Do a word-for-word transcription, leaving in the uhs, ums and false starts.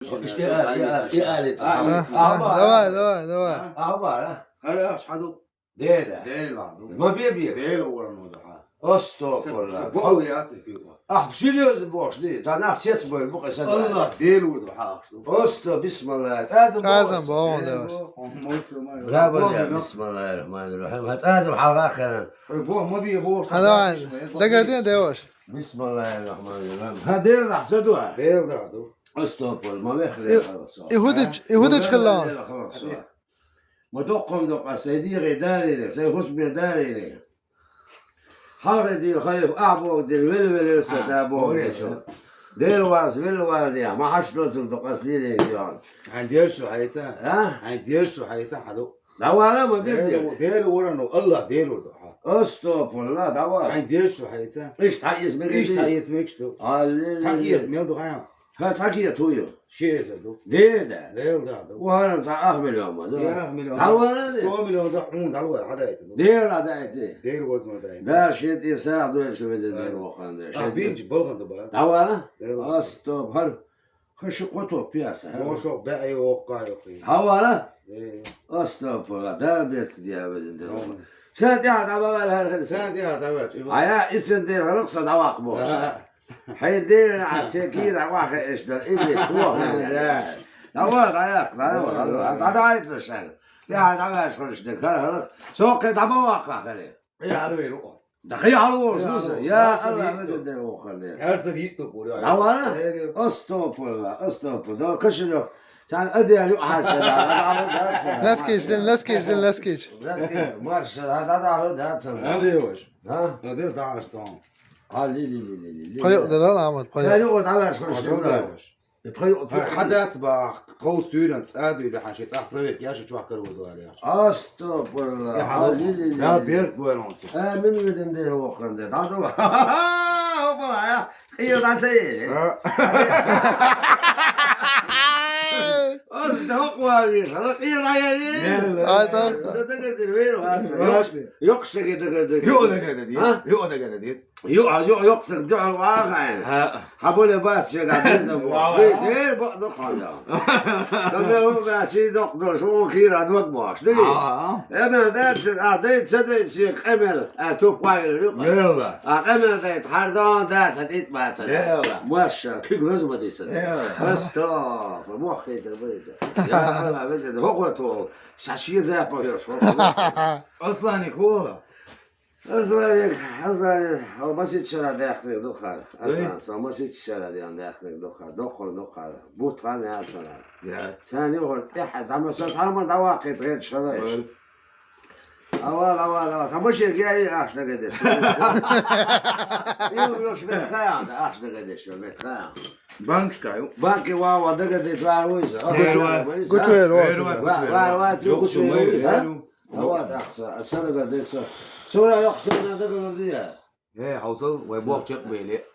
Иштта и ала, и ала, и ала. А, а, давай, давай, давай. А, бара. Хорош, хьаду. Деда. Дела ду. Ма бе бе. Дела вара ну да. Остопурла. Бо я ци ки. А, серьёзно боху, да, нах цец бой, бу къеса. Аллах, Дела вара да, хьа. Осто, бисмилла. Цазам бо. Цазам бо, да. Раба, да, бисмиллахир рахманир рахим. Ха, цазам хьалха хана. Ой, бо, ма бе бо. Хана, дагадин деваш. Бисмиллахир рахманир рахим. Ха, Дела хьаса ду. Дела да ду. Остопурла, ма вехле халаса. И худич, и худич халла. Ма доккхам доккха, сай дегӀе далийна, сай хӀусаме далийна. Хьалхе дийла халифа ахь боху дийла, велла-велла са ца боху дийла. Дела вац, велла вала дехьа, ма хьаш доцург доккха ас дийла йоьгӀна. Хьайн деш шу хьайца? А? Хьайн деш шу хьайца хьаду? ДӀавала ма бир дийла. Дела вара ну, Аллах Дела вара ду хьа. Астагфирулла, дӀавала. Хьайн деш шу хьайца? Иштта хьаэца мегаш ду. Иштта хьаэца мегаш ду. Аллилла. Цхьа кет мел ду хьайн? Ха, цхьа кет хӀу ю? Ши эзар ду. Де, да. Дела да ду. ВахӀаран цхьа ах миллион ма ду. Ах миллион. ДӀавала де. Сто миллион да, хьуна дӀавала, хьадаита ду. Дела дӀаита. Дела вазма даита. Да, шен тӀе сагӀа дойла шу везен Дела вахана де. А, бинчи балхан ду ба. ДӀавала? Дела. Астагфир. Ха, ши кхо топ пиаца, ха? Мо шо баьӀе воккха йохи. ДӀавала? Э. Астагфирулла, Дала беркат дийя везен Дела. Амин. Царна тӀехьа дӀавала хӀара хир. Царна тӀехьа дӀавала. Ая, ицан дера хӀалакса дӀаваккха боху. Ага. Хьайн дера а церкира ваха эш дар, иблис вохна. Да. ДӀавала, дӀаяккха, дӀавала, дӀавала. ДӀадайта шайна. Я, дӀаваьш хӀорш дерг, хӀара, хӀара. Со кхе дӀабаваккха хӀара. Я, хьалавер ву. Да хьалавер ву, слушай. Я, Аллах, везен Дела вохана де. ХӀара са йитту пур, я. ДӀавала? Астагфирулла, астагфирулла. Да, кашалёк. Цхьа адел ю хьаса, да, да, да, да. Ласкиш, дин, ласкиш, дин, ласкиш. Ласкиш, марша, да, да, да, да, да, да. Адеваш. А? Да, дес да, а что? А, ли, ли, ли, ли, ли, ли. Пхайо, да, да, Ахмад, пхайо. Царна юкъара дӀаваьш хӀорш дерг, да. И пхайо, пхайо. Хьадац бах, кхов суьйранца цӀа дуьйла, хьан ши цӀа проверка яша чохь каро дуьйла яхаш. Астагфирулла. Я, а, ли, ли, ли, да, ли. Берт буьйланца. А, мин везен Дела вохана де. Да, да. Опа, я. Къийла дӀа ца ели? А. Ас докъ вави, хала къийла дӀа ели? Ай, та. Са дагадир, вейр ваца. Вац. Йокш, йокш дагадир, дагадир. Йо дагадир. А? Йо дагадир. Йо, а, йо, йокх так духьал вагӀа. А. Хьаболе бац шега беза бо. ВагӀа. Дер бо духьал. Камел хӀума чи докъ дор, шу хира дмаг бош. Диги? А. Эмел дацин, а, дай ца дай чи къемел, а, туп вайр. Мела. А, къемел дай, хьардан дац, а, тӀит бац. Мела. Маша, куьг лазма диса. Мела. Астагфир, мохк тайтар барита. Я Аллах, везен, хӀокхо тол. Ша ши запах йош. Асланик, хӀола. Асланик, Асланик, хьо масит шара даьхниг ду хар. Ой. Аслан, со масит шара диан даьхниг ду хар. Доккхун ду хар. Бут хан яцара. Я. Царна юхур тӀехьа, дама со сама дӀаваккхийта гӀерташ хилар. Вал. Авал, авал, авал. Са машин геи ахш дагадеш. Ю, юш метхаан, ахш дагадеш, метхаан. Банкшка ю. Банки вава дагадеш, вар вуйса. Гучу, гучу эр вуйса. Вар, вар, вар, гучу эр вуйса. Ава дахса, асарага деса. Сура йохсана дага лодия. Э, хьовсал, вай бохчакъ беле.